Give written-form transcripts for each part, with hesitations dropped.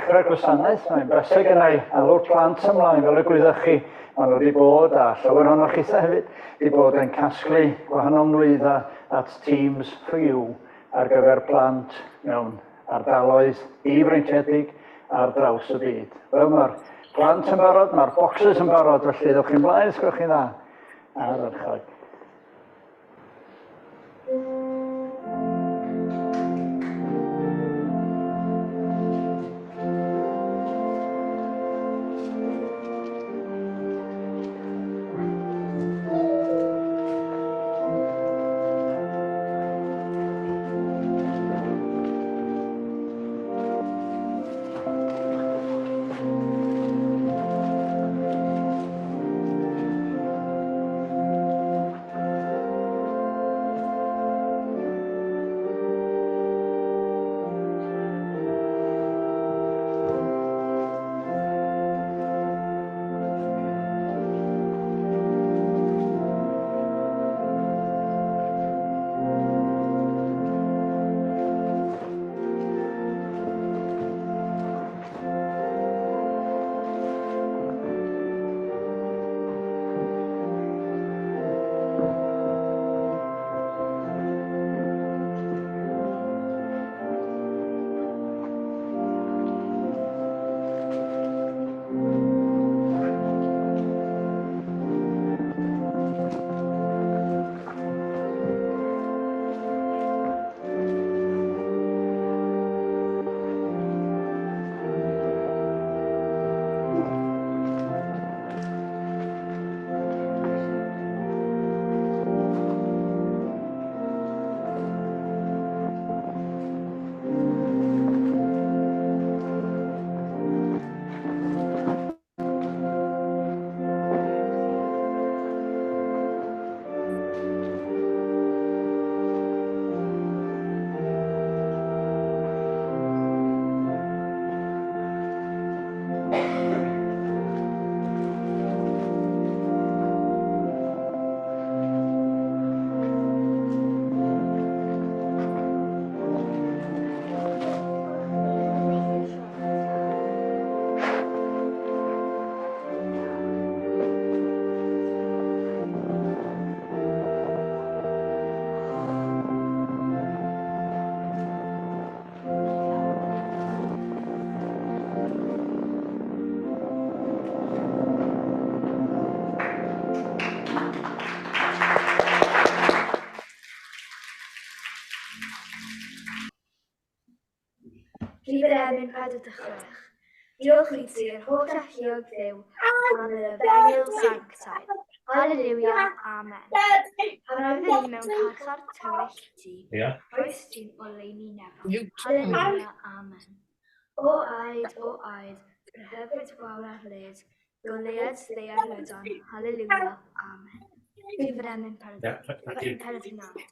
ddechrau'r gwasanaeth, mae'n bleser gennau alw'r plant ymlaen fel y gwyddoch chi. Maen nhw wedi bod, a llawer ohonoch chitha hefyd, wedi bod yn casglu gwahanol nwyddau at Teams for You ar gyfer plant mewn ardaloedd difreintiedig ar draws y byd. Wel, mae'r plant yn barod, mae'r boxes yn barod, felly ddewch chi'n mlaen, os gwelwch chi'n dda. Ardderchog. Rhif yr emyn 46. Diolch i ti, yr holl alluog Dduw, am yr efengyl sanctaidd. Haleliwia, amen. Pan oeddwn i mewn carchar tywyll ti, rhoes ti'n oleuni nefoedd. Haleliwia, amen. O aed, o aed, yr hyfryd gwawr ar led, goleuad ddaear lydan. Haleliwia, amen. Rhif yr emyn 49.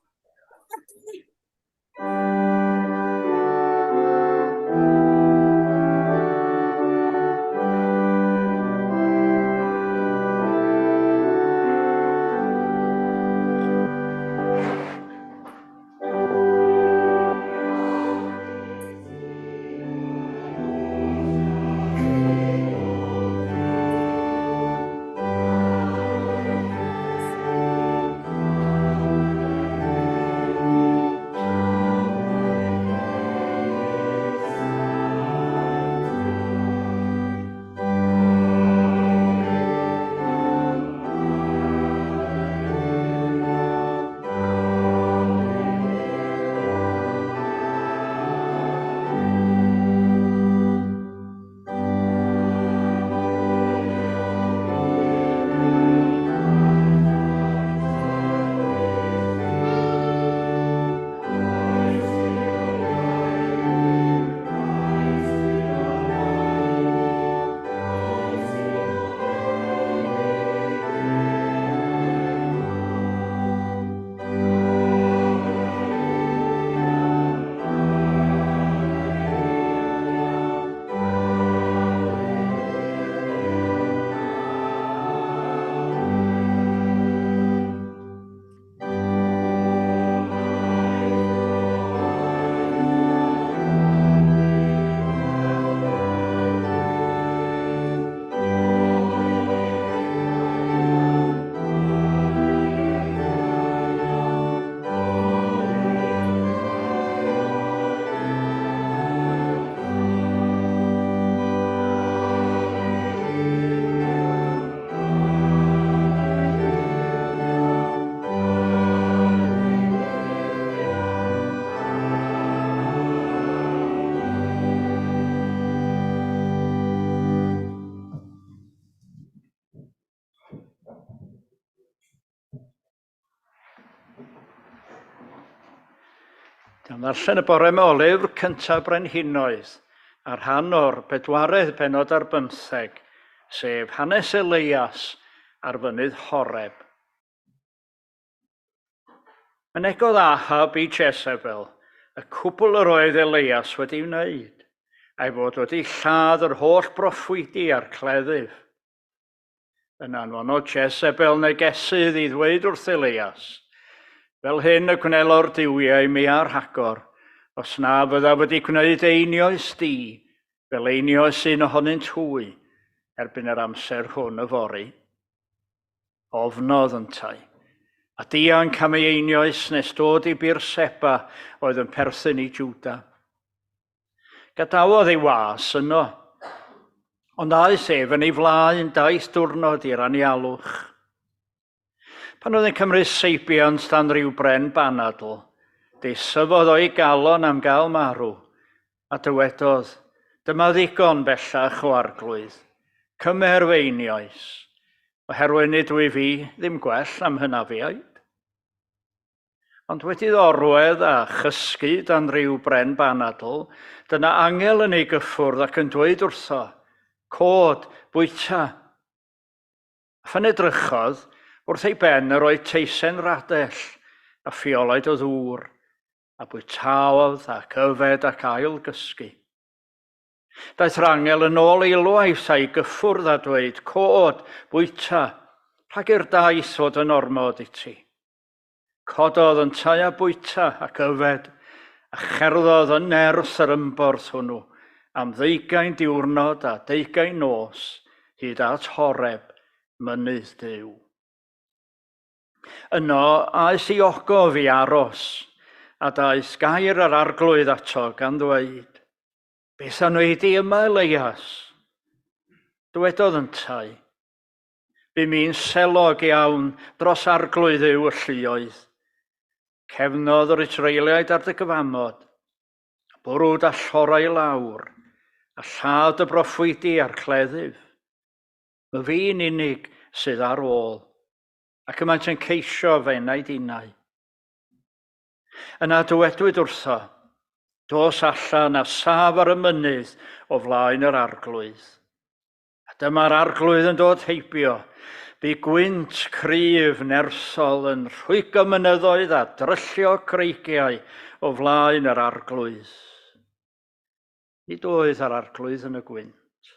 Dwi'n ddarllen y bore yma o lyfr cyntaf Brenhinoedd, a rhan o'r bedwaredd bennod ar bymtheg, sef hanes Eleias ar fynydd Horeb. Mynegodd Ahab i Jezebel y cwbl yr oedd Eleias wedi wneud, a'i fod wedi lladd yr holl broffwydi a'r cleddyf. Yn anfonodd Jezebel negesydd i ddweud wrth Eleias, Fel hyn y gwnelo'r duwiau mi a rhagor, os na fyddaf wedi gwneud einioes di, fel einioes un ohonynt hwy, erbyn yr amser hwn yfory. Ofnodd yntau, a dianc am ei einioes nes dod i Beerseba oedd yn perthyn i Jwda. Gadawodd ei was yno, ond aeth ef yn ei flaen daith diwrnod i'r anialwch. Pan oedd yn cymryd seibiant dan ryw bren banadl, deisyfodd o'i galon am gael marw, a dywedodd, Dyma ddigon bellach o arglwydd, cymer fy einioes, oherwydd nid wyf fi ddim gwell am hynafiaid. Ond wedi iddo orwedd a chysgu dan ryw bren banadl, dyna angel yn ei gyffwrdd ac yn dweud wrtho, Cod, bwyta. A phan edrychodd, wrth ei ben yr oedd teisen radell a ffiolaid o ddŵr, a bwytaodd ac yfed ac ail gysgu. Daeth yr angel yn ôl eilwaith a'i gyffwrdd a dweud, Cod, bwyta, rhag i'r daith fod yn ormod i ti. Cododd yntau a bwyta ac yfed, a cherddodd yn nerth yr ymborth hwnnw am ddeugain diwrnod a deugain nos hyd at Horeb, mynydd Duw. Yno aeth i ogof i aros, a daeth gair yr Arglwydd ato gan ddweud, Beth a wneud di yma, Eleias? Dywedodd yntau, Bu mi'n selog iawn dros arglwydd yw y lluoedd. Cefnodd yr Israeliaid ar dy gyfamod, a bwrw dy allorau i lawr, a lladd dy broffwydi a'r cleddyf. My fi'n unig sydd ar ôl, ac y maent yn ceisio fy enaid innau. Yna dywedwyd wrtho, Dos allan a saf ar y mynydd o flaen yr arglwydd. A dyma'r arglwydd yn dod heibio. Bu gwynt cryf nerthol yn rhwygo mynyddoedd a dryllio creigiau o flaen yr arglwydd. Nid oedd yr arglwydd yn y gwynt.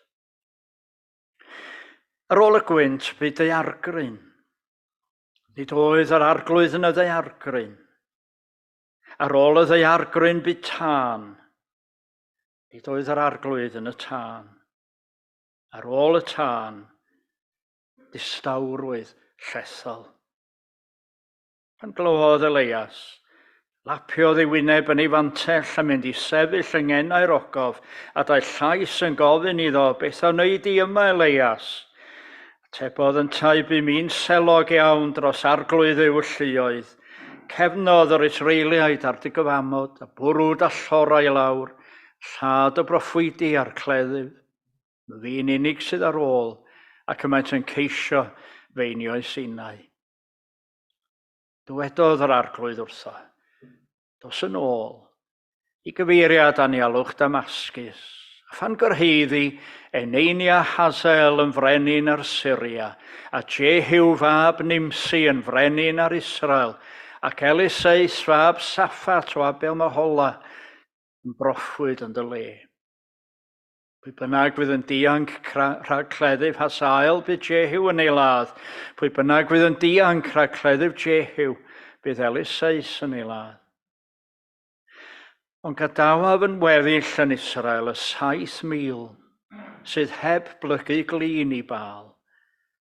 Ar ôl y gwynt bu daeargryn. Nid oedd yr arglwydd yn y ddaeargryn. Ar ôl y ddaeargryn bu tân. Nid oedd yr arglwydd yn y tân. Ar ôl y tân, distawrwydd llethol. Pan glywodd Eleias, lapiodd ei wyneb yn ei fantell a mynd i sefyll yng ngenau'r ogof, a daeth llais yn gofyn iddo, Beth a wnei di yma, Eleias? Atebodd yntau, Bu mi'n selog iawn dros arglwydd yw y lluoedd. Cefnodd yr Israeliaid ar dy gyfamod, a bwrw dallorau i lawr, lladd y broffwydi a'r cleddyf. Fi'n unig sydd ar ôl, ac y maent yn ceisio fy einioes innau. Dywedodd yr arglwydd wrtho, Dos yn ôl i gyfeiriad anialwch Damascus, a phan gyrhaeddi, eneinia Hazael yn frenin ar Syria, a Jehu fab Nimsi yn frenin ar Israel, ac Eliseus fab Saffat o Abel Mahola yn broffwyd yn dy le. Pwy bynnag fydd yn dianc rhag cleddyf Hasael, bydd Jehu yn ei ladd. Pwy bynnag fydd yn dianc rhag cleddyf Jehu, bydd Eliseus yn ei ladd. Ond gadawaf yn weddill yn Israel y 7,000 sydd heb blygu glin i Baal,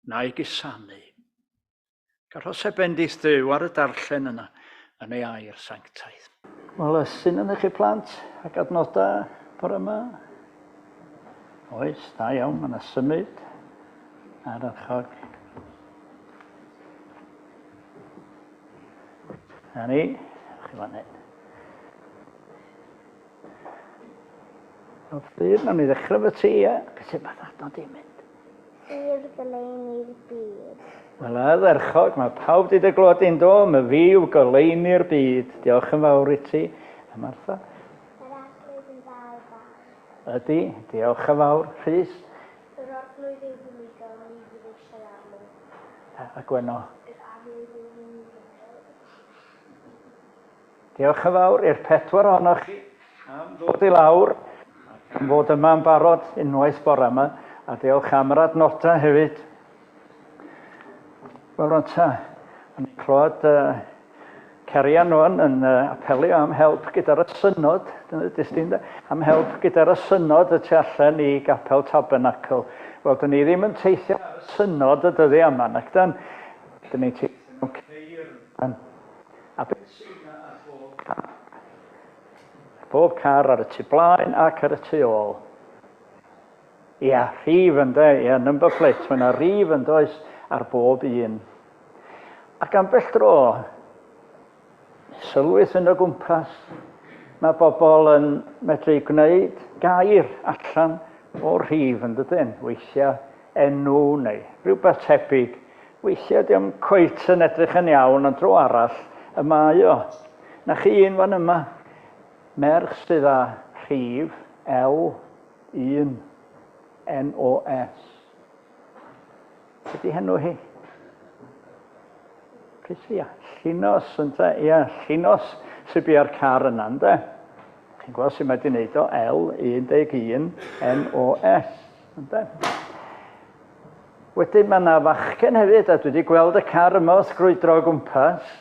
na'i gusanu. Garhosai bendith Duw ar y darllen yna yn ei air sanctaidd. Wel, oes sy'n yn chi plant ac adnodau bore yma? Oes, da iawn, mae yna symud ar archog. Na ni, chi fan hyn. O, Ffyr, nawn ni ddechrau fy ti, ie? Beth sy'n math adnod i'n mynd? Ffyr goleuni'r byd. Wel, ardderchog, mae pawb wedi dy glywed di'n do, my fi yw goleuni'r byd. Diolch yn fawr i ti. A Martha? Yr Arglwydd yn dda i bawb. Ydy, diolch yn fawr. Rhys? Yr Arglwydd yw fy migol, ni fydd eisiau arno. A Gwenno? Yr Arglwydd yw fy migol. Diolch yn fawr i'r pedwar ohonoch chi am ddod i lawr ac am fod yma yn barod unwaith bore yma, a diolch am yr adnodau hefyd. Wel, rwan ta, o'n i'n clywed Cerian rwan yn apelio am help gyda'r asynod, dyna ddudest ti ynde? Am help gyda'r asynod y tu allan i Gapel Tabernacl. Wel, dyn ni ddim yn teithio ar asynod y dyddiau yma, nac dan? Dyn ni'n teithio mewn ceir, yndan? A beth sydd yna ar bob car? Bob car ar y tu blaen ac ar y tu ôl. Ia, rhif ynde, ia, number plate, mae yna rif yn does ar bob un. Ac ambell dro, sylwys yn o gwmpas, mae bobl yn medru gwneud gair allan o'r rhif yn dydyn, weithiau enw neu rhywbeth tebyg. Weithiau diom cweit yn edrych yn iawn, ond dro arall y mae o. Na chi un fan yma, merch sydd â rhif L 1 NOS. Be di henw hi? Rhys, ia, Llinos, ynte? Ia, Llinos sy'n bia'r car yna, ynde? Chi'n gweld sut mae di wneud o, L11 NOS, ynde? Wedyn mae yna fachgen hefyd, a dwi wedi gweld y car yma wrth grwydro o gwmpas.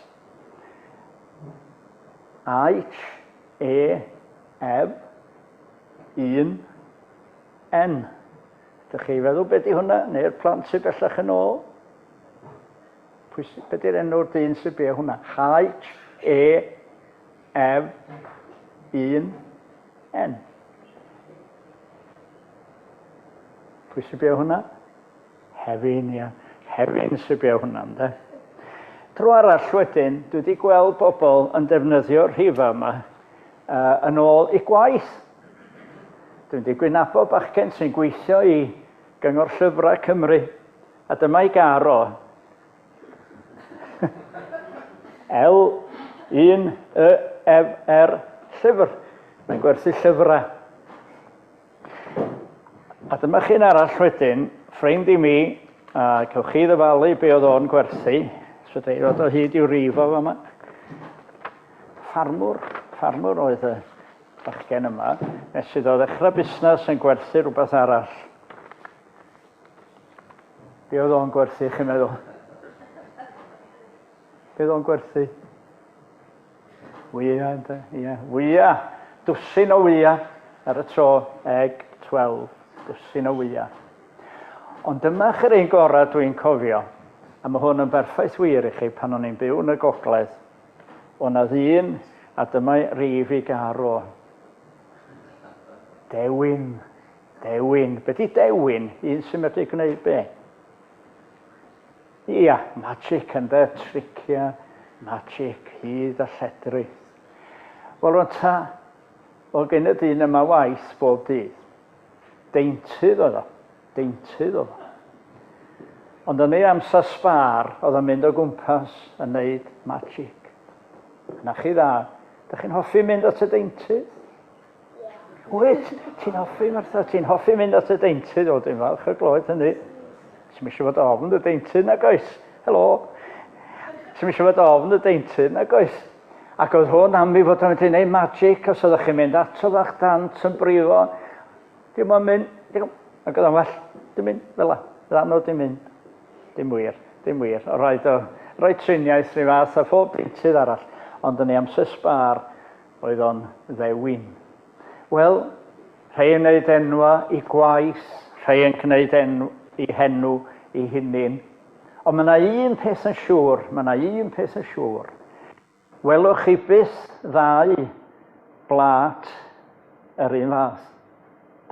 H, E, F, 1, N. Ydych chi feddwl beth di hwnna? Neu'r plant sydd bellach yn ôl? Pwy, be di'r enw'r dyn sydd bia hwnna? H, E, F, 1, N. Pwy sydd bia hwnna? Hefin, ia. Hefin sydd bia hwnna, ynde? Tro arall wedyn, dwi wedi gweld bobl yn defnyddio'r rhifau yma yn ôl i gwaith. Dwi'n wedi gwynabo bachgen sy'n gweithio i Gyngor Llyfrau Cymru, a dyma ei gar o. L 1 Y F R llyfr. Mae'n gwerthu llyfrau. A dyma chi'n arall wedyn, ffrind i mi, a cewch chi ddyfalu be oedd o'n gwerthu. So dwi ddod o hyd i'w rif o fama. Ffarmwr, ffarmwr oedd y bachgen yma, nes iddo ddechrau busnes yn gwerthu rhywbeth arall. Be oedd o'n gwerthu, chi'n meddwl? Be oedd o'n gwerthu? Wya, ynde? Ie, wya. Dwsin o wya ar y tro, egg 12, dwsin o wya. Ond dyma chi'r un gorau dwi'n cofio, a mae hwn yn berffaith wir i chi pan o'n i'n byw yn y gogledd. O na ddyn, a dyma'i rif i gar o. Dewin, dewin. Be di dewin? Un sy'n medru gwneud be? Ia, magic ynde, tricia, magic, hud a lledrith. Wel rwan ta, oedd gen y dyn yma waith bob dydd. Deintydd oedd o, deintydd oedd o. Ond yn ei amser sbâr, oedd o'n mynd o gwmpas yn neud magic. Na chi dda, da chi'n hoffi mynd at y deintydd? Wyt, ti'n hoffi, Martha, ti'n hoffi mynd at y deintydd? O, dwi'n falch o glywed hynny. Ti'n eisiau fod ofn y deintydd, nag oes? Helo? Ti'n eisiau fod ofn y deintydd, nag oes? Ac oedd hwn am i fod o'n mynd i wneud magic, os oeddech chi'n mynd ato fach dant yn brifo. Dim ond mynd, dim, ac oedd o'n well, dim mynd fel la, ddan o dim mynd. Dim wir, dim wir. O rhaid o roi triniaeth rhyw fath a phob deintydd arall. Ond yn ei amser sbâr, Oedd o'n ddewin. Wel, rhai yn gwneud enwa i gwaith, rhai yn gwneud enw i henw i hunin. Ond mae yna un peth yn siŵr, mae yna un peth yn siŵr. Welwch chi byth ddau blât yr un fath.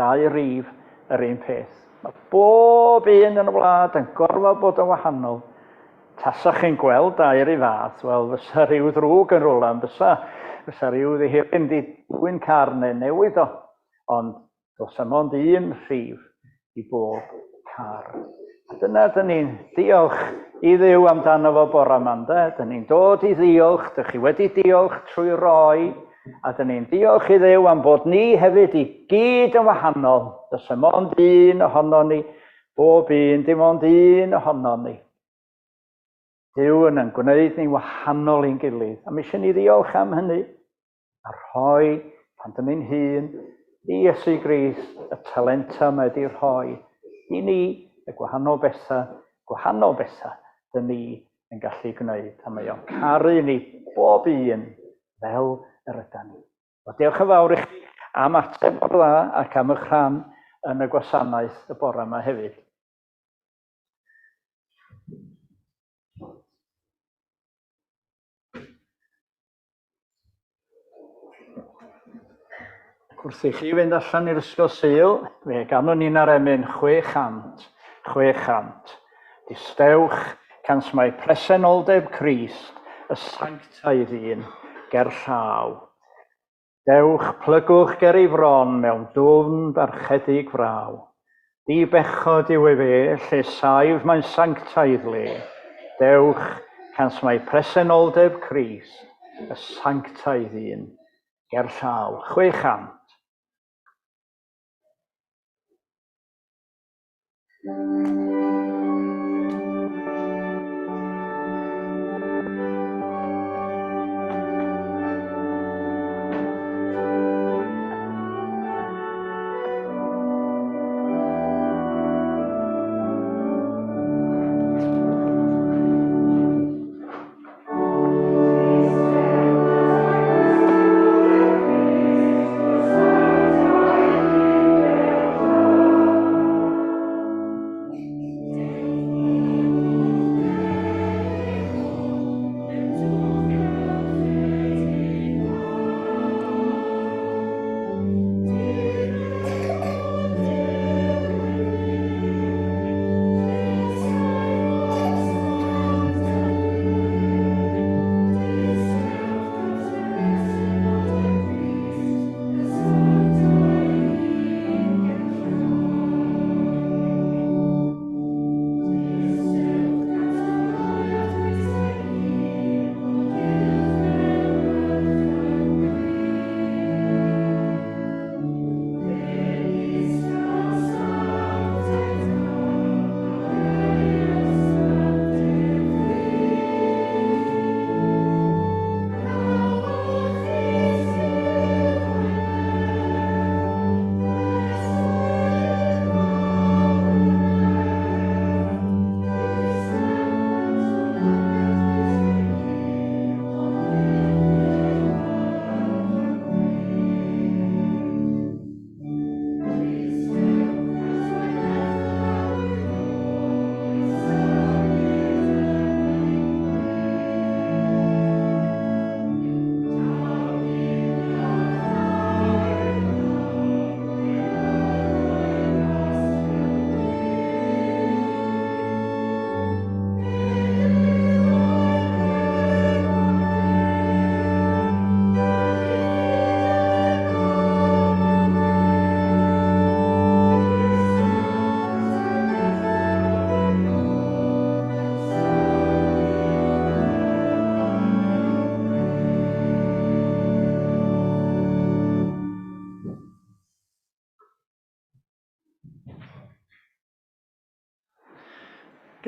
Dau rif yr un peth. Mae bob un yn y wlad yn gorfod bod yn wahanol. Tasach chi'n gweld dair i fath, wel, fysa rhyw ddrwg yn rwla, yn fysa? Fysa rhyw ddihiryn di dwyn car neu newid o. Ond does am ond un rhif i bob car. A dyna dyn ni'n diolch i Dduw amdano fo bora yma, ynde? Dyn ni'n dod i ddiolch, dych chi wedi diolch trwy roi. A dyn ni'n diolch i Dduw am bod ni hefyd i gyd yn wahanol. Does dim ond un ohonon ni, bob un, dim ond un ohonon ni. Duw yn yn gwneud ni'n wahanol i'n gilydd. A mi eisiau ni ddiolch am hynny. A rhoi, pan dyn ni'n hun, i Iesu Grist y talentau mae wedi rhoi i ni, y gwahanol bethau, gwahanol bethau dyn ni yn gallu gwneud. A mae o'n caru ni bob un fel yr ydan ni. Wel, diolch yn fawr i chi am ateb mor dda ac am eich rhan yn y gwasanaeth y bore yma hefyd. Ac wrth i chi fynd allan i'r ysgol Sul, fe ganwn ni'n ar emyn 600, 600. Distewch, cans mae presenoldeb Crist, y sanctaidd un, ger llaw. Dewch, plygwch ger ei fron mewn dwfn barchedig fraw. Di-bechod yw ef e, lle saif mae'n sanctaidd le. Dewch, cans mae presenoldeb Crist, y sanctaidd un, ger llaw. 600.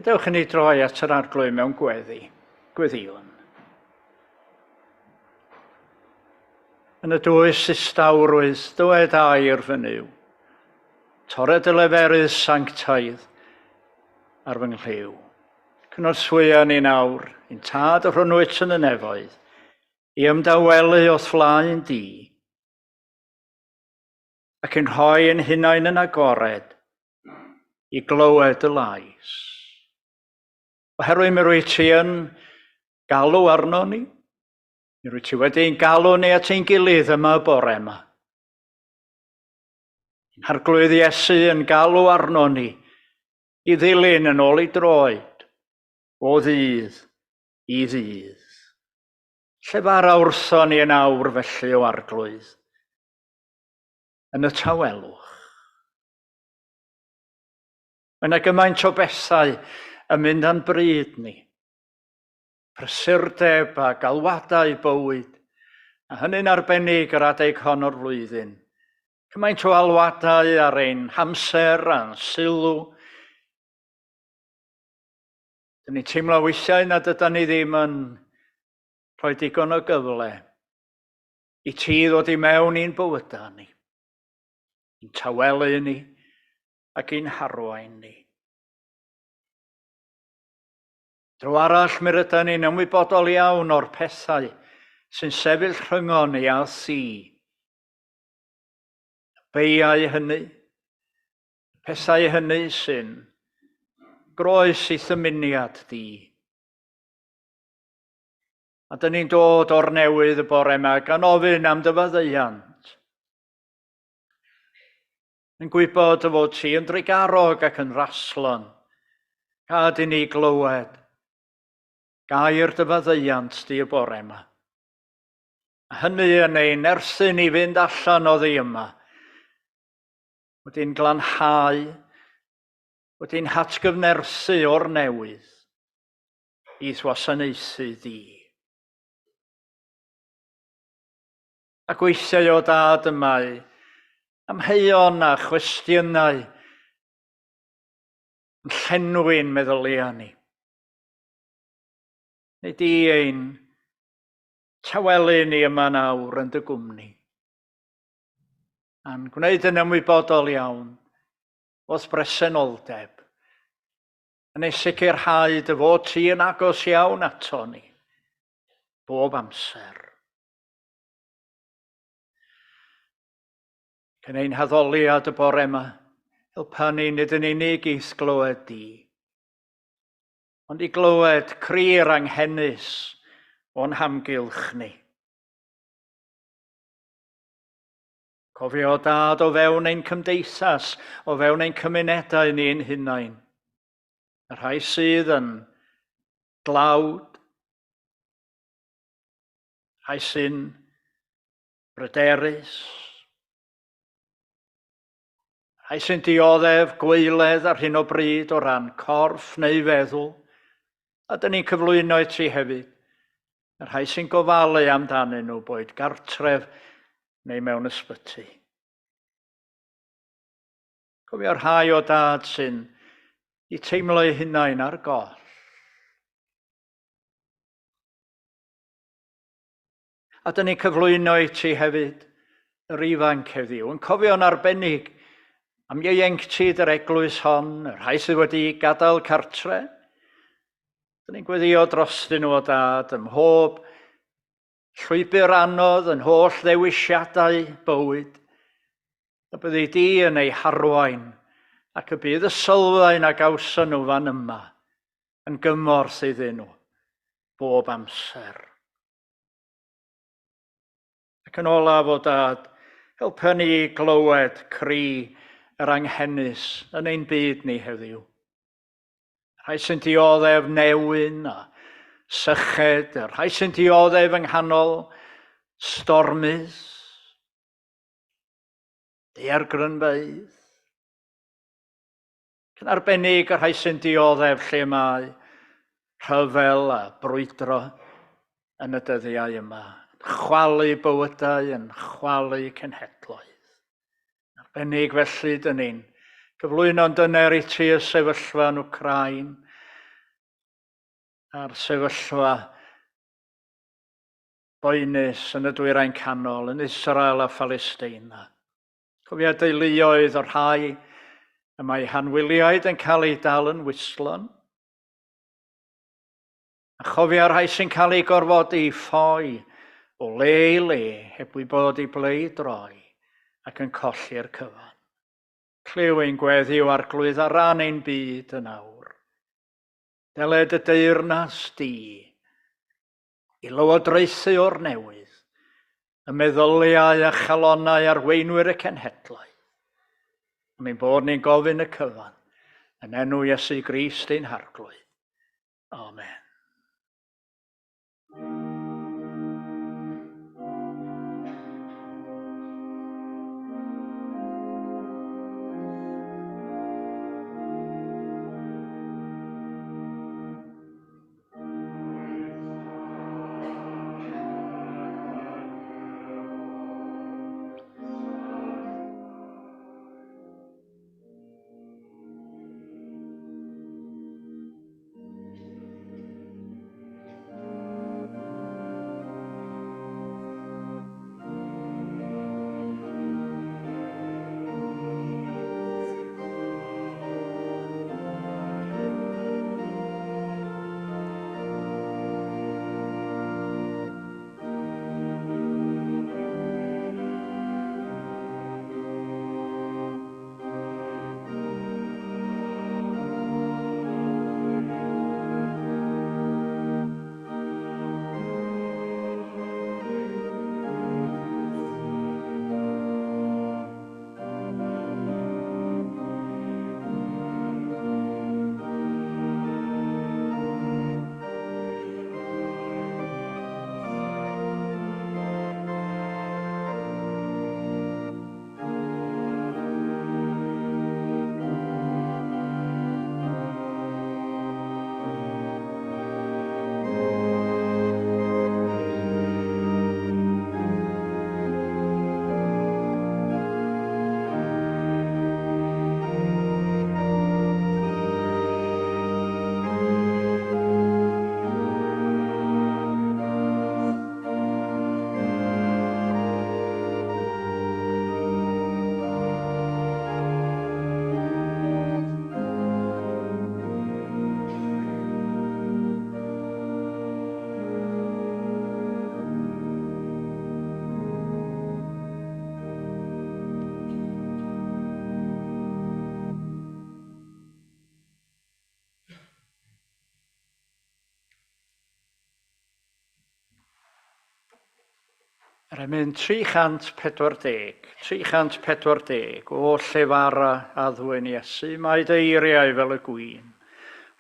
Gadewch i ni droi at yr Arglwydd mewn gweddi. Gweddïwn. Yn y dwys distawrwydd, dywed air fy Nuw. Torred y leferydd sanctaidd ar fy nghlyw. Cynorthwya ni nawr, ein tad yr hwn wyt yn y nefoedd, i ymdawelu o'th flaen di, ac yn rhoi ein hunain yn agored i glywed y lais. Oherwydd mi rwy ti yn galw arno ni, mi rwy ti wedi ein galw ni at ein gilydd yma y bore yma. Ein Harglwydd Iesu yn galw arno ni i ddilyn yn ôl ei droed o ddydd i ddydd. Llefara wrtho ni yn awr felly o Arglwydd, yn y tawelwch. Mae yna gymaint o bethau yn mynd â'n bryd ni. Prysurdeb a galwadau bywyd. A hynny'n arbennig yr adeg hon o'r flwyddyn. Cymaint o alwadau ar ein hamser a'n sylw. Dyn ni'n teimlo weithiau nad ydan ni ddim yn rhoi digon o gyfle i ti ddod i mewn i'n bywydau ni, i'n tawelu ni ac i'n harwain ni. Dro arall, mi rydan ni'n ymwybodol iawn o'r pethau sy'n sefyll rhyngon ni a thi. Y beiau hynny, y pethau hynny sy'n groes i thymuniad di. A dyn ni'n dod o'r newydd y bore yma gan ofyn am dy faddeuant. Yn gwybod dy fod ti yn drugarog ac yn raslon. Gad i ni glywed gair dy faddeuant di y bore yma. A hynny yn ein nerthu ni fynd allan oddi yma. Wedi'n glanhau, wedi'n hatgyfnerthu o'r newydd i'th wasanaethu di. Ac weithiau o dad y mae amheuon a chwestiynau yn llenwi'n meddyliau ni. Neu di ein tawelu ni yma nawr yn dy gwmni. A'n gwneud yn ymwybodol iawn o'th bresenoldeb, yn ei sicrhau dy fod ti yn agos iawn ato ni, bob amser. Cyn ein haddoliad y bore yma, helpa ni nid yn unig i'th glywed di, ond i glywed cri'r anghenus o'n hamgylch ni. Cofio dad o fewn ein cymdeithas, o fewn ein cymunedau ni ein hunain, y rhai sydd yn dlawd, rhai sy'n bryderus, rhai sy'n dioddef gwaeledd ar hyn o bryd o ran corff neu feddwl, a dyn ni'n cyflwyno i ti hefyd, y rhai sy'n gofalu amdanyn nhw, boed gartref neu mewn ysbyty. Cofio'r rhai o dad sy'n i teimlo eu hunain ar goll. A dyn ni'n cyflwyno i ti hefyd yr ifanc heddiw, yn cofio'n arbennig am ieuenctid yr eglwys hon, y rhai sydd wedi gadael cartre. Dyn ni'n gweddio drostyn nhw o dad ym mhob llwybr anodd, yn holl ddewisiadau bywyd, y byddi di yn eu harwain ac y bydd y sylfaen a gawson nhw fan yma yn gymorth iddyn nhw bob amser. Ac yn olaf, o dad, helpa ni i glywed cri yr anghenus yn ein byd ni heddiw. Rhai sy'n dioddef newyn a syched, y rhai sy'n dioddef yng nghanol stormydd, daeargrynfeydd. Yn arbennig y rhai sy'n dioddef lle mae rhyfel a brwydro yn y dyddiau yma, yn chwalu bywydau, yn chwalu cenhedloedd. Yn arbennig felly, dyn ni'n gyflwyno'n dyner i ti y sefyllfa yn Wcráin a'r sefyllfa boenus yn y Dwyrain Canol, yn Israel a Phalesteina. Cofia deuluoedd o'r rhai y mae hanwyliaid yn cael eu dal yn wystlon. A chofia rhai sy'n cael eu gorfodi i ffoi o le i le heb wybod i ble i droi ac yn colli'r cyfan. Clyw ein gweddi o Arglwydd ar ran ein byd yn awr. Deled y deyrnas di i lywodraethu o'r newydd y meddyliau a chalonnau arweinwyr y cenhedloedd. Am ein bod ni'n gofyn y cyfan yn enw Iesu Grist ein Harglwydd. Amen. Yr emyn 340, 340, o llefara a ddwyn Iesu, mae dy eiriau fel y gwin.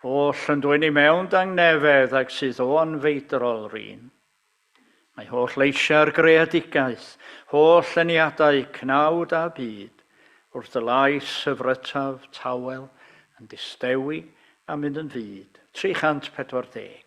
Oll yn dwyn i mewn dangnefedd ag sydd o anfeidrol rin. Mae holl leisiau'r greadigaeth, holl eniadau cnawd a byd, wrth y lais hyfrytaf tawel yn distewi a mynd yn fud. 340.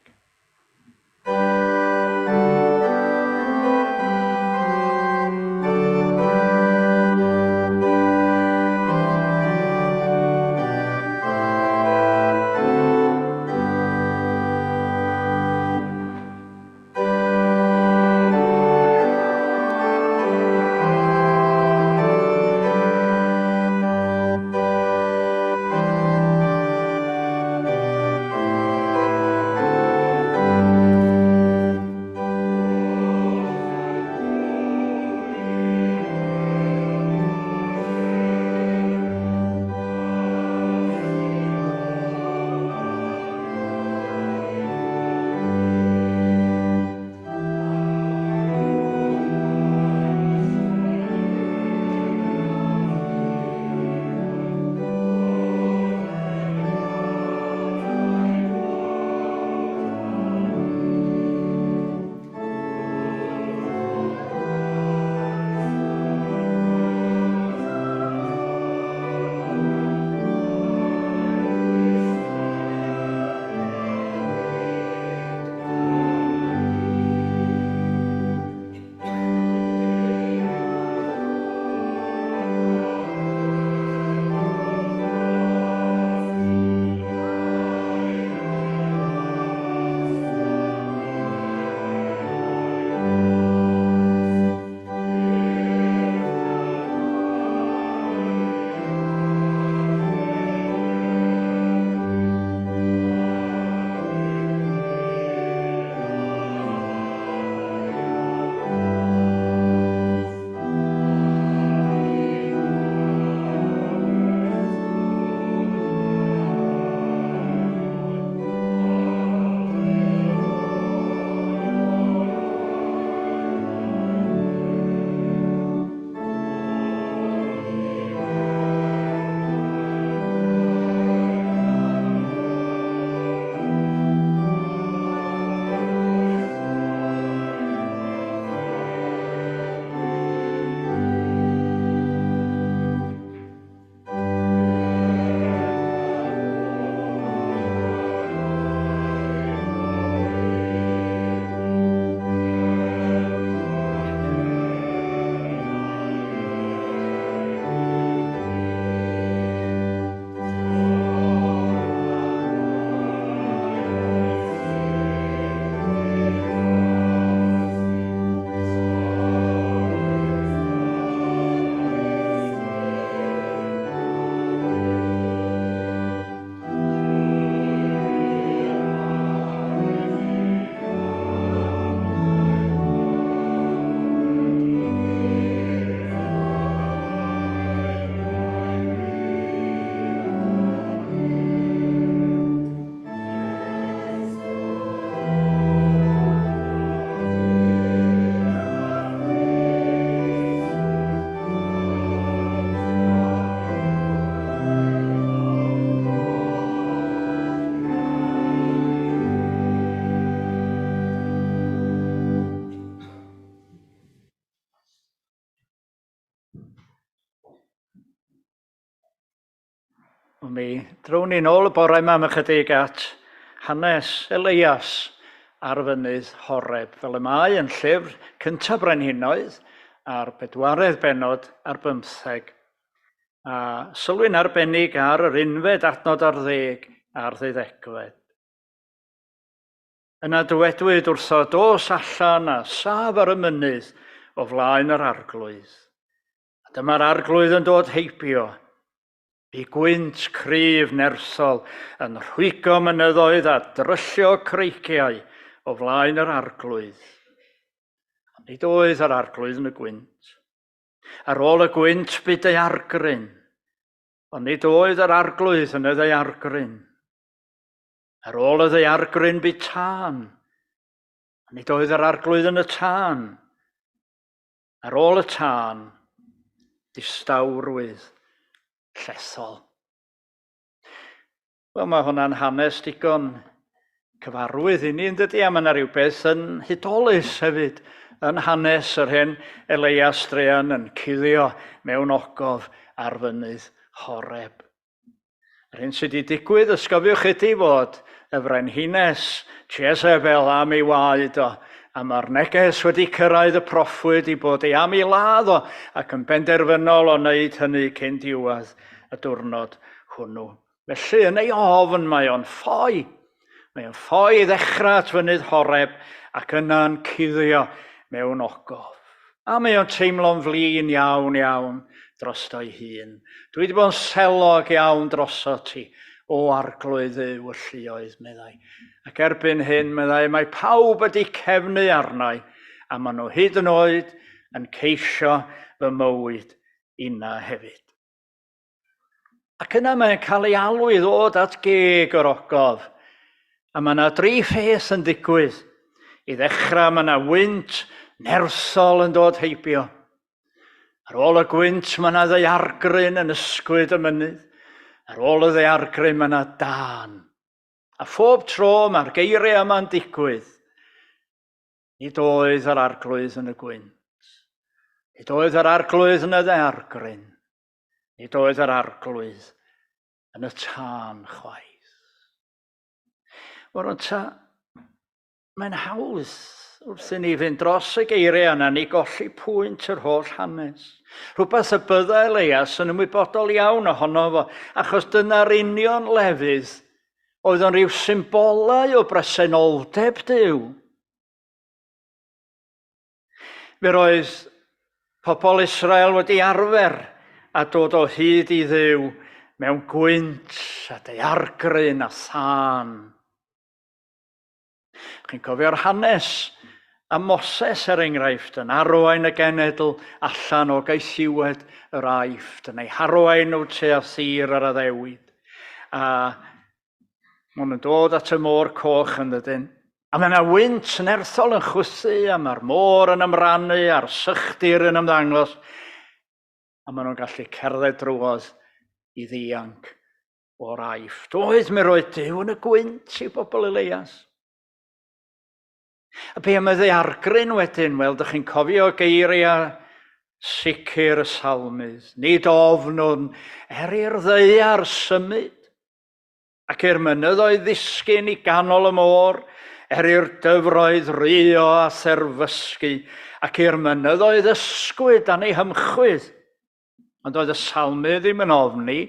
Mi drown ni nôl y bore yma am ychydig at hanes Elias ar fynydd Horeb, fel y mae yn llyfr cyntaf Brenhinoedd a'r bedwaredd bennod ar bymtheg. A sylwi'n arbennig ar yr unfed adnod ar ddeg a'r ddeuddegfed. Yna dywedwyd wrtho, dos allan a saf ar y mynydd o flaen yr arglwydd. A dyma'r arglwydd yn dod heibio. Bu gwynt cryf nerthol yn rhwygo mynyddoedd a dryllio creigiau o flaen yr arglwydd. Ond nid oedd yr arglwydd yn y gwynt. Ar ôl y gwynt bu daeargryn, ond nid oedd yr arglwydd yn y ddaeargryn. Ar ôl y ddaeargryn bu tân, ond nid oedd yr arglwydd yn y tân. Ar ôl y tân, distawrwydd llethol. Wel, mae hwnna'n hanes digon cyfarwydd i ni, yn dydy? A mae yna rhywbeth yn hudolus hefyd yn hanes yr hen Eleias druan yn cuddio mewn ogof ar fynydd Horeb. Yr hyn sydd wedi digwydd, ysgofiwch ydy fod y frenhines Jezebel am ei waed o, a mae'r neges wedi cyrraedd y proffwyd i bod ei am ei ladd o, ac yn benderfynol o wneud hynny cyn diwedd y diwrnod hwnnw. Felly, yn ei ofn, mae o'n ffoi. Mae o'n ffoi i ddechrau at fynydd Horeb ac yna'n cuddio mewn ogof. A mae o'n teimlo'n flin iawn, iawn drosto'i hun. Dwi wedi bod yn selog iawn droso ti, o arglwydd Dduw y lluoedd, meddai. Ac erbyn hyn, meddai, mae pawb wedi cefnu arnau, a maen nhw hyd yn oed yn ceisio fy mywyd inna hefyd. Ac yna mae'n cael ei alw i ddod at geg yr ogof. A mae yna dri pheth yn digwydd. I ddechrau mae yna wynt nerthol yn dod heibio. Ar ôl y gwynt mae yna ddaeargryn yn ysgwyd y mynydd. Ar ôl y ddaeargryn mae yna dân. A phob tro mae'r geiriau yma'n digwydd. Nid oedd yr arglwydd yn y gwynt. Nid oedd yr arglwydd yn y ddaeargryn. Nid oedd yr arglwydd yn y tân chwaith. Wel, ta, mae'n hawdd wrth i ni fynd dros y geiriau yna ni golli pwynt yr holl hanes. Rhywbeth y byddai Elias yn ymwybodol iawn ohono fo, achos dyna'r union lefydd oedd yn rhyw symbolau o bresenoldeb Duw. Fe roedd pobl Israel wedi arfer a dod o hyd i Dduw mewn gwynt a daeargryn a thân. Chi'n cofio'r hanes am Moses, er enghraifft, yn arwain y genedl allan o gaethiwed yr Aifft, yn eu harwain nhw tua thir yr addewid. A Maen nhw'n dod at y môr coch yn dydyn. A mae yna wynt nerthol yn chwythu, a mae'r môr yn ymrannu, a'r sychdir yn ymddangos. A maen nhw'n gallu cerdded drwodd i ddianc o'r Aifft. Oedd, mi roedd Duw yn y gwynt i bobl Elias. A be am y ddaeargryn wedyn? Wel, dych chi'n cofio geiriau sicr y salmydd. Nid ofnwn er i'r ddaear symud, ac i'r mynyddoedd ddisgyn i ganol y môr, er i'r dyfroedd rio a therfysgu, ac i'r mynyddoedd ysgwyd dan ei hymchwydd. Ond oedd y salmydd ddim yn ofni,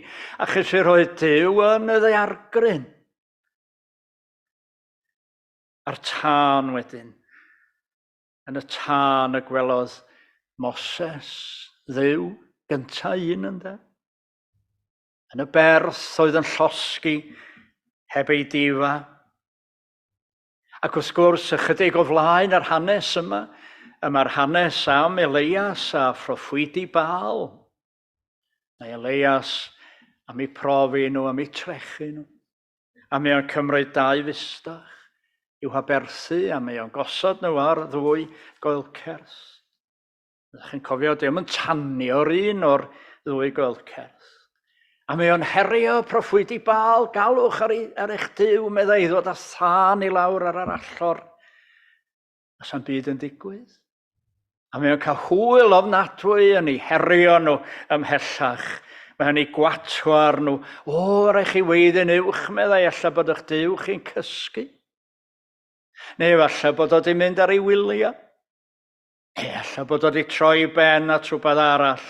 achos yr oedd Duw yn y ddaeargryn. A'r tân wedyn. Yn y tân y gwelodd Moses Dduw gynta un ynde? Yn y berth oedd yn llosgi heb ei difa. Ac wrth gwrs, ychydig o flaen yr hanes yma, y mae'r hanes am Elias a phroffwydi Baal. Mae Elias am eu profi nhw, am eu trechu nhw. A mae o'n cymryd dau fustach i'w haberthu a mae o'n gosod nhw ar ddwy goelcerth. Ydych chi'n cofio, dio'm yn tanio'r un o'r ddwy goelcerth. A mae o'n herio proffwydi Baal, galwch ar, ei, ar eich Duw, meddai, i ddod â thân i lawr ar yr allor. A sa'n byd yn digwydd. A mae o'n cael hwyl ofnadwy yn ei herio nhw ymhellach. Mae o'n ei gwatwar nhw. O, rhaid chi weiddi'n uwch, meddai, ella bod eich Duw chi'n cysgu. Neu efallai bod o wedi mynd ar ei wyliau. Neu efallai bod o wedi troi ben at rhywbeth arall.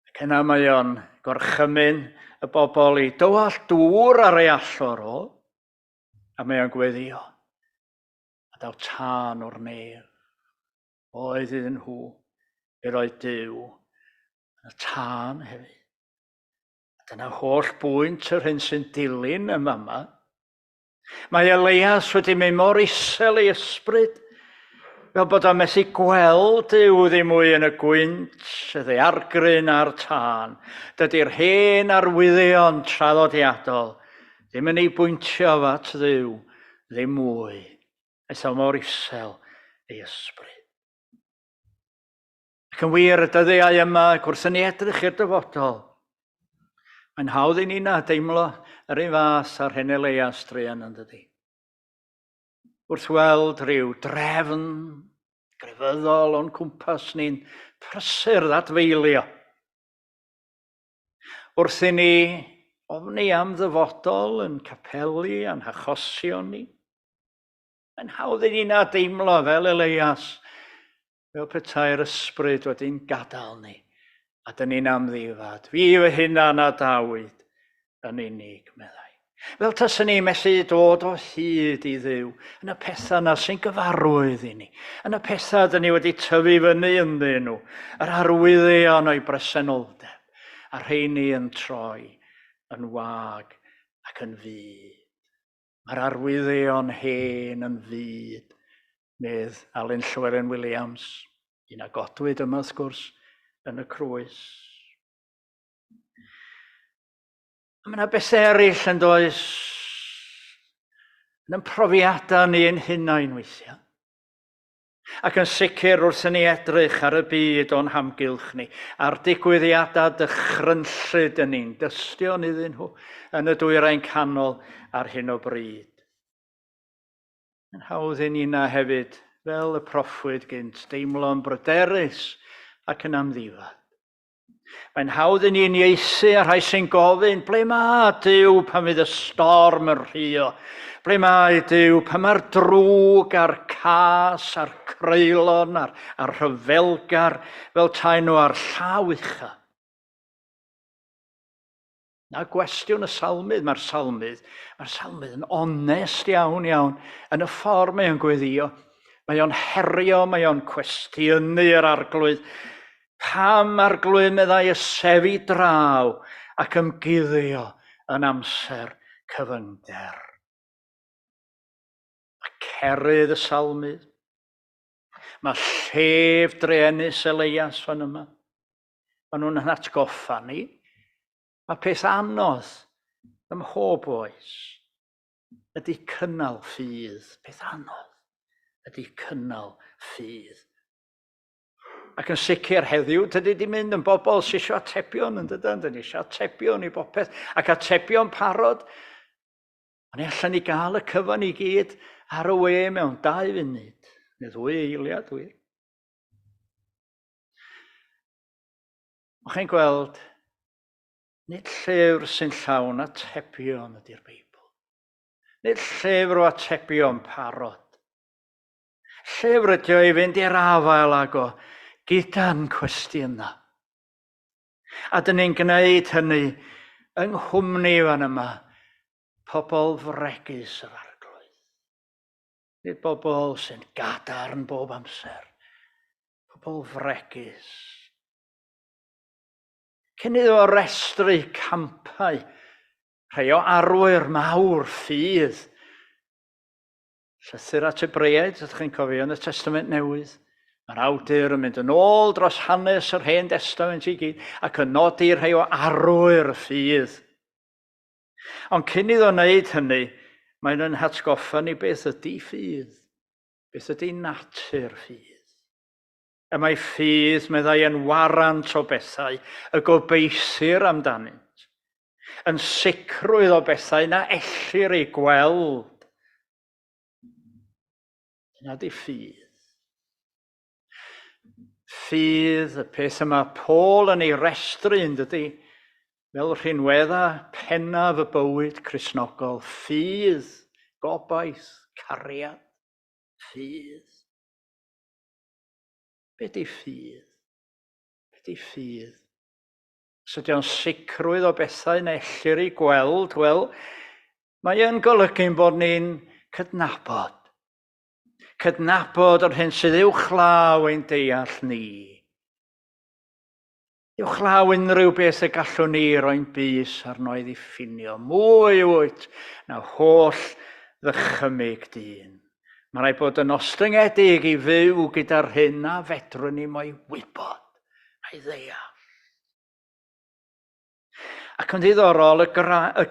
Ac yna mae o'n gorchymyn y bobl i dywallt dŵr ar ei allor o. A mae o'n gweddio. A daw tân o'r nef. Oedd iddyn nhw i roi Duw yn y tân hefyd. A dyna holl bwynt yr hyn sy'n dilyn yn fama. Mae Elias wedi mynd mor isel ei ysbryd, fel bod o'n methu gweld Duw ddim mwy yn y gwynt, y ddaeargryn a'r tân. Dydy'r hen arwyddion traddodiadol ddim yn ei bwyntio fo at Dduw, ddim mwy. Aeth o mor isel ei ysbryd. Ac yn wir, y dyddiau yma, ac wrth i ni edrych i'r dyfodol, mae'n hawdd i ni na deimlo yr un fath â'r hen Eleias druan yn dydy. Wrth weld rhyw drefn grefyddol o'n cwmpas ni'n prysur ddadfeilio. Wrth i ni ofni am ddyfodol yn capeli a'n hachosion ni, Mae'n hawdd i ni na deimlo fel Eleias, fel petai'r ysbryd wedi'n gadael ni, a dyn ni'n amddifad. Fi fy hunan a Dawid yn unig, meddai. Fel taswn ni methu dod o hyd i Dduw yn y pethau yna sy'n gyfarwydd i ni, yn y pethau dyn ni wedi tyfu fyny ynddyn nhw, yr arwyddion o'i bresenoldeb, a rheini yn troi yn wag ac yn fud. Mae'r arwyddion hen yn fud, medd Alun Llywelyn Williams, un a godwyd yma wrth gwrs yn y crwys. A mae yna bethau eraill yn does yn ein profiadau ni ein hunain weithiau. Ac yn sicr wrth i ni edrych ar y byd o'n hamgylch ni, a'r digwyddiadau dychrynllyd yn ni'n dystion iddyn nhw yn y Dwyrain Canol ar hyn o bryd. Yn hawdd i nina hefyd, fel y proffwyd gynt, deimlo'n bryderus ac yn amddifad. Mae'n hawdd i ni uniaethu â rhai sy'n gofyn, ble mae Duw pan fydd y storm yn rhuo? Ble mae Duw pan mae'r drwg a'r cas a'r creulon a'r, a'r rhyfelgar fel tai nhw ar llaw ucha? Na gwestiwn y salmydd, mae'r salmydd, mae'r salmydd yn onest iawn iawn yn y ffordd mae o'n gweddio. Mae o'n herio, mae o'n cwestiynu yr arglwydd. Pam arglwydd meddai y sefi draw ac ymguddio yn amser cyfyngder. Mae cerydd y salmydd. Mae llef druenus Eleias fan yma. Maen nhw'n atgoffa ni. Mae peth anodd ym mhob oes ydy cynnal ffydd. Peth anodd ydy cynnal ffydd. Ac yn sicr heddiw, dydy di mynd yn bobl sy'n eisiau atebion yn dydyn, dyn ni eisiau atebion i bopeth, ac atebion parod. Ond ni allan ni gael y cyfan i gyd ar y we mewn 2 funud, neu 2 eiliad, wir. O'ch chi'n gweld, nid llyfr sy'n llawn atebion ydy'r Beibl. Nid llyfr o atebion parod. Llyfr ydy o i fynd i'r afael ag o gyda'n cwestiynau. A dyn ni'n gwneud hynny yng nghwmni fan yma pobl fregus yr Arglwydd. Nid bobl sy'n gadarn bob amser. Pobl fregus. Cyn iddo restru campau, rhai o arwyr mawr ffydd. Llythyr at Hebreaid, ydych chi'n cofio yn y Testament Newydd. Mae'r awdur yn mynd yn ôl dros hanes yr Hen Destament i gyd ac yn nodi rhai o arwyr ffydd. Ond cyn iddo wneud hynny, mae'n yn hatgoffa ni beth ydy ffydd, beth ydy natur ffydd. Y mae ffydd, meddai, yn warant o bethau y gobeithir amdanynt, yn sicrwydd o bethau na ellir eu gweld. Dyna di ffydd. Ffydd, y peth yma Paul yn ei restru yn dydy, fel rhinwedda pennaf y bywyd Cristnogol, ffydd, gobaith, cariad, ffydd. Be di ffydd? Be di ffydd? Os ydy o'n sicrwydd o bethau na ellir ei gweld, wel, mae yn golygu'n bod ni'n cydnabod. Cydnabod yr hyn sydd uwchlaw ein deall ni. Uwchlaw unrhyw beth y gallwn ni roi'n bys arno i ddiffinio. Mwy wyt na holl ddychymyg dyn. Mae rhaid bod yn ostyngedig i fyw gyda'r hyn na fedrwn ni mo'i wybod a'i ddeall. Ac yn ddiddorol, y, y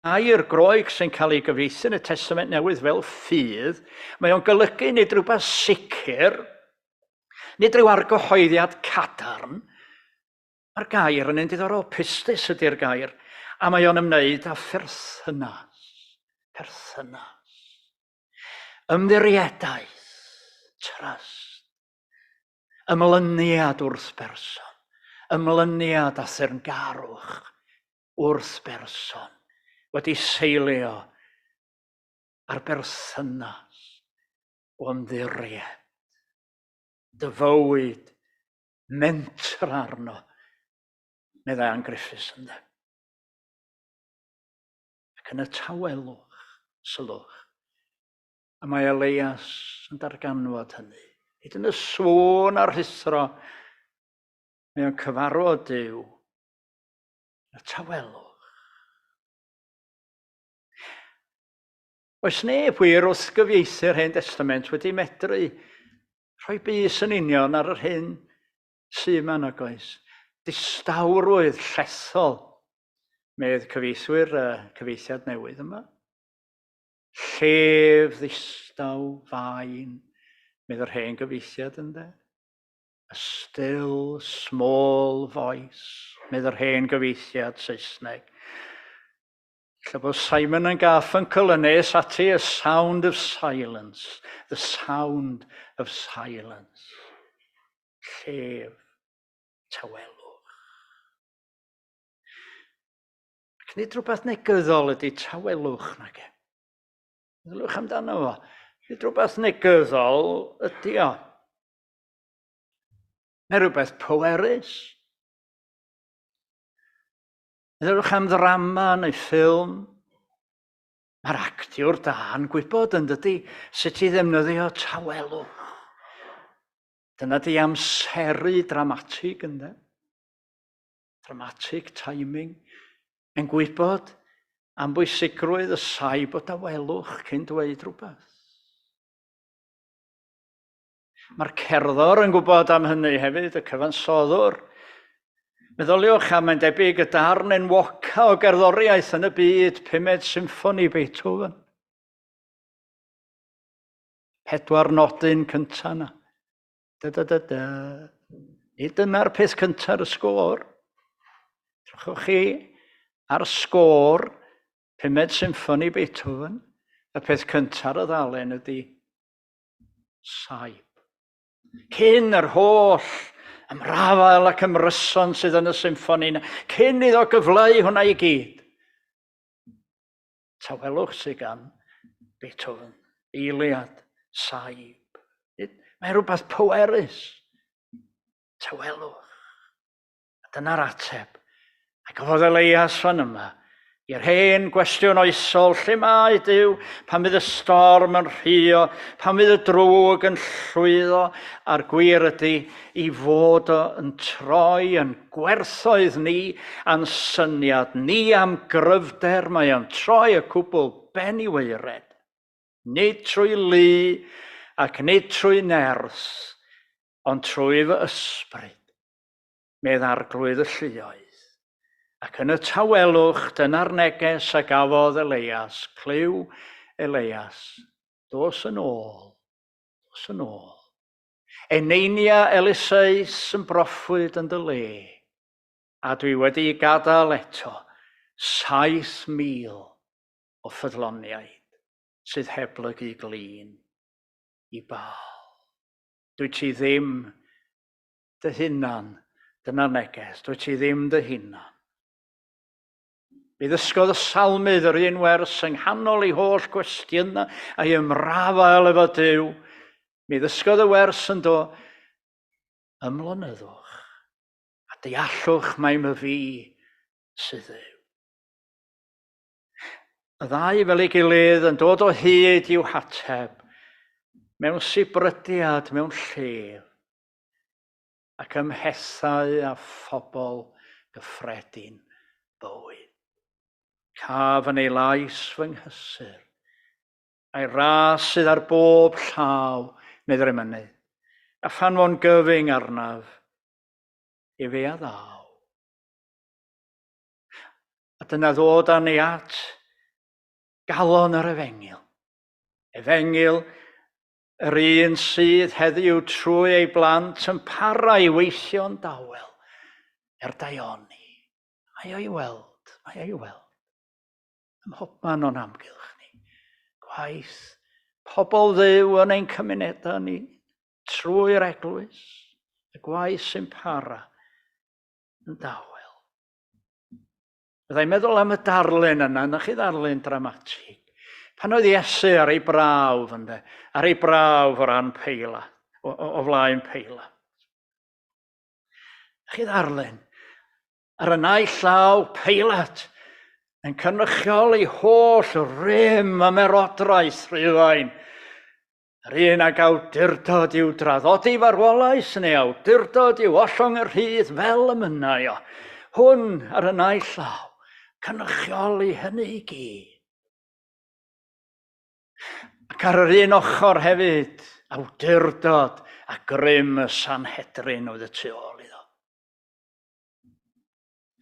Gair Groeg sy'n cael ei gyfieithu yn y Testament Newydd fel ffydd, mae o'n golygu nid rhywbeth sicr, nid rhyw argyhoeddiad cadarn. Mae'r gair yn un diddorol, pistis ydy'r gair, a mae o'n ymwneud â pherthynas. Perthynas. Ymddiriedaeth, trust. Ymlyniad wrth berson. Ymlyniad a thyrngarwch wrth berson wedi seilio ar berthynas o ymddiried. Dy fywyd, mentra arno, meddai Ann Griffiths ynddo. Ac yn y tawelwch, sylwch, y mae Elias yn darganfod hynny. Hyd yn y sŵn a'r rhuthro, mae o'n cyfarfod Duw y tawelwch. Oes neb wir wrth gyfieithu'r Hen Destament wedi medru rhoi bys yn union ar yr hyn sydd yma nag oes. Distawrwydd llethol, medd cyfieithwyr y cyfieithiad newydd yma. Llef ddistaw fain, medd yr hen gyfieithiad ynde. A still small voice, medd yr hen gyfieithiad Saesneg. Ella bod Simon and Garfunkel yn nes ati a sound of silence. The sound of silence. Llef tawelwch. Ac nid rhywbeth negyddol ydy tawelwch, nag e. Meddyliwch amdano fo. Nid rhywbeth negyddol ydy o. Mae rhywbeth pwerus. Meddylwch am ddrama neu ffilm. Mae'r actiwr da yn gwybod yn dydy sut i ddefnyddio tawelwch. Dyna di amseru dramatig ynddo. Dramatic timing. Yn gwybod am bwysigrwydd y saib o dawelwch cyn dweud rhywbeth. Mae'r cerddor yn gwybod am hynny hefyd, y cyfansoddwr. Meddyliwch am, mae'n debyg, y darn enwoca o gerddoriaeth yn y byd, Pumed Symffoni Beethoven. Pedwar nodyn cynta yna. Da, da, da, da. Nid dyna'r peth cyntaf ar y sgôr. Drychwch chi ar sgôr Pumed Symffoni Beethoven. Y peth cyntaf ar y ddalen ydy saib. Cyn yr holl ymrafael ac ymryson sydd yn y symffoni yna, cyn iddo gyfleu hwnna i gyd. Tawelwch sydd gan Beethoven, eiliad, saib. Mae rhywbeth pwerus. Tawelwch. A dyna'r ateb a gafodd Elias fan yma i'r hen gwestiwn oesol, lle mae Duw pan fydd y storm yn rhuo, pan fydd y drwg yn llwyddo, a'r gwir ydy i fod o yn troi yn gwerthoedd ni a'n syniad ni am gryfder, mae o'n troi y cwbl ben i waered. Nid trwy lu ac nid trwy nerth, ond trwy fy ysbryd. medd Arglwydd y lluoedd. Ac yn y tawelwch, dyna'r neges a gafodd Eleias, Clyw, Eleias, dos yn ôl, dos yn ôl. Eneinia Eliseus yn broffwyd yn dy le, a dwi wedi gadael eto 7,000 o ffyddloniaid sydd heb blygu glin i Baal. Dwyt ti ddim dy hunan, dyna'r neges, dwyt ti ddim dy hunan. Mi ddysgodd y salmydd yr un wers yng nghanol ei holl gwestiynau a'i ymrafael efo Duw. Mi ddysgodd y wers yn do, ymlonyddwch a deallwch mai myfi sydd Dduw. Y ddau fel ei gilydd yn dod o hyd i'w hateb mewn sibrydiad mewn llef ac ym mhethau a phobl gyffredin bywyd. Caf yn ei lais fy nghysur, a'i ras sydd ar bob llaw, medd yr emynydd, a phan fo'n gyfyng arnaf, efe a ddaw. A dyna ddod â ni at Galon yr efengyl. Efengyl yr un sydd heddiw trwy ei blant yn para i weithio'n dawel er daioni. Mae o'i weld, mae o'i weld. Ym mhobman o'n amgylch ni. Gwaith pobl Dduw yn ein cymunedau ni, trwy'r eglwys, y gwaith sy'n para yn dawel. Byddai'n meddwl am y darlun yna, na chi ddarlun dramatig. Pan oedd Iesu ar ei brawf, ynde, ar ei brawf o ran Peila, o flaen Peila. Na chi ddarlun, ar y naill llaw Peilat yn cynrychioli holl rym ymerodraeth Rhufain, Yr un ag awdurdod i'w draddodi farwolaeth neu awdurdod i'w ollwng y rhydd fel y mynnai o. Hwn ar y naill llaw, cynrychioli hynny i gyd. Ac ar yr un ochr hefyd, awdurdod a grym y Sanhedrin oedd y tu ôl iddo.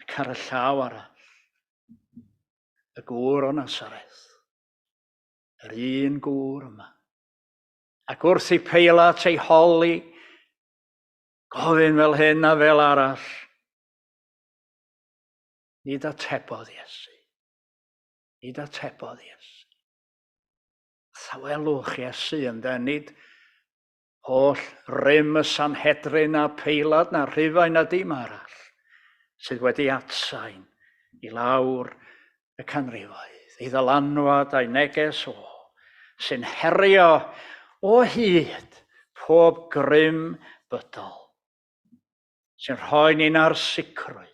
Ac ar y llaw arall, y gŵr o Nasareth. Yr un gŵr yma. Ac wrth i Peilat ei holi, gofyn fel hyn a fel arall, nid atebodd Iesu. Nid atebodd Iesu. Thawelwch Iesu ynde, nid Holl rym y Sanhedrin a Peilat na Rhufain na dim arall sydd wedi atsain i lawr y canrifoedd, ei ddylanwad a'i neges o, sy'n herio o hyd pob grym bydol, sy'n rhoi ni'n ar sicrwydd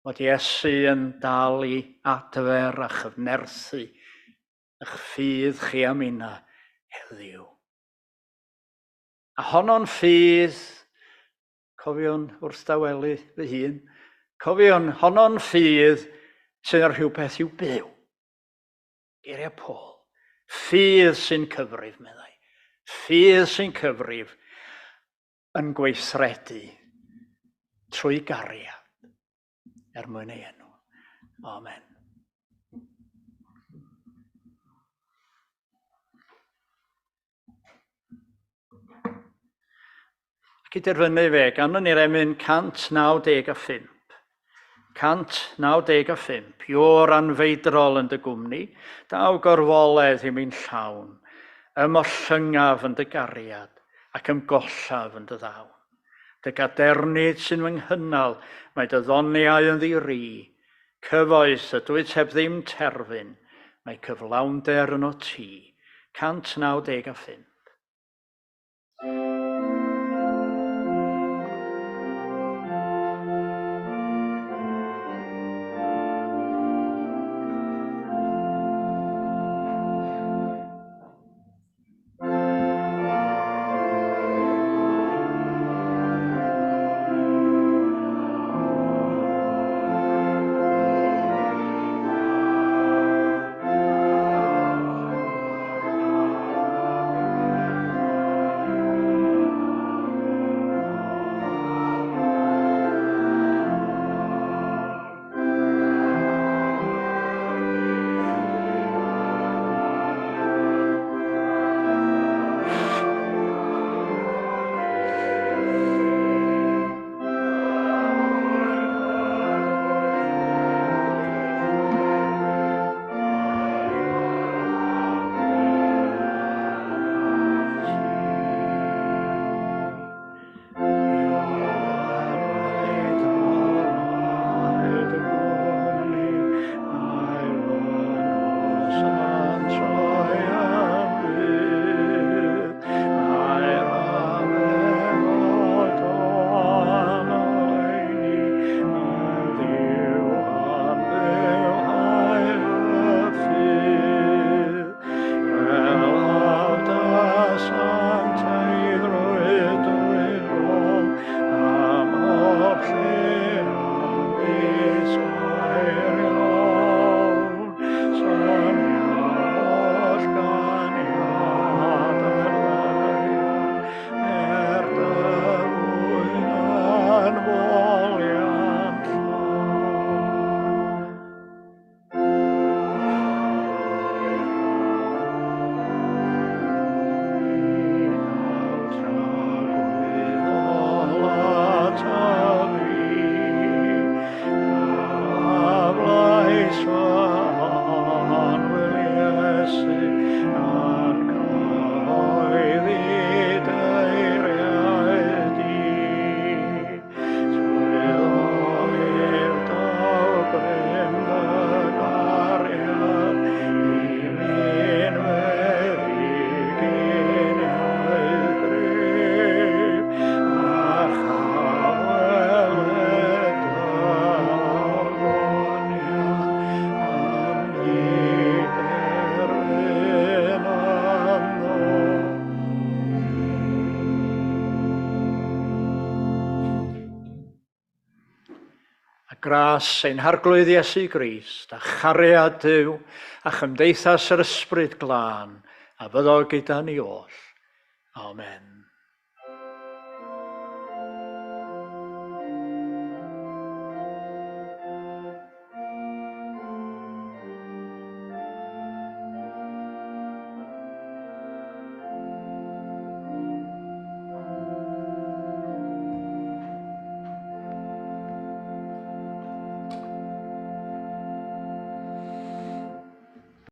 fod Iesu yn dal i adfer a chyfnerthu Ych ffydd chi a minna heddiw. A honno'n ffydd, cofiwn wrth dawelu fy hun, cofiwn honno'n ffydd sydd yn rhywbeth i'w byw. Geiriau Paul. Ffydd sy'n cyfrif, meddai. Ffydd sy'n cyfrif yn gweithredu trwy gariad er mwyn ei enw. Amen. Ac i derfynu fe, ganwn ni'r emyn 195. 195. Ior anfeidrol yn dy gwmni, daw gorfoledd i mi'n llawn, ymollyngaf yn dy gariad ac ymgollaf yn dy ddawn. Dy gadernid sy'n fy nghynnal, mae dy ddoniau yn ddi-ri. Cyfoes ydwyt heb ddim terfyn, mae cyflawnder yno ti. 195. Gras ein Harglwydd Iesu Grist, a chariad Duw, a chymdeithas yr Ysbryd Glân, a fyddo gyda ni oll. Amen.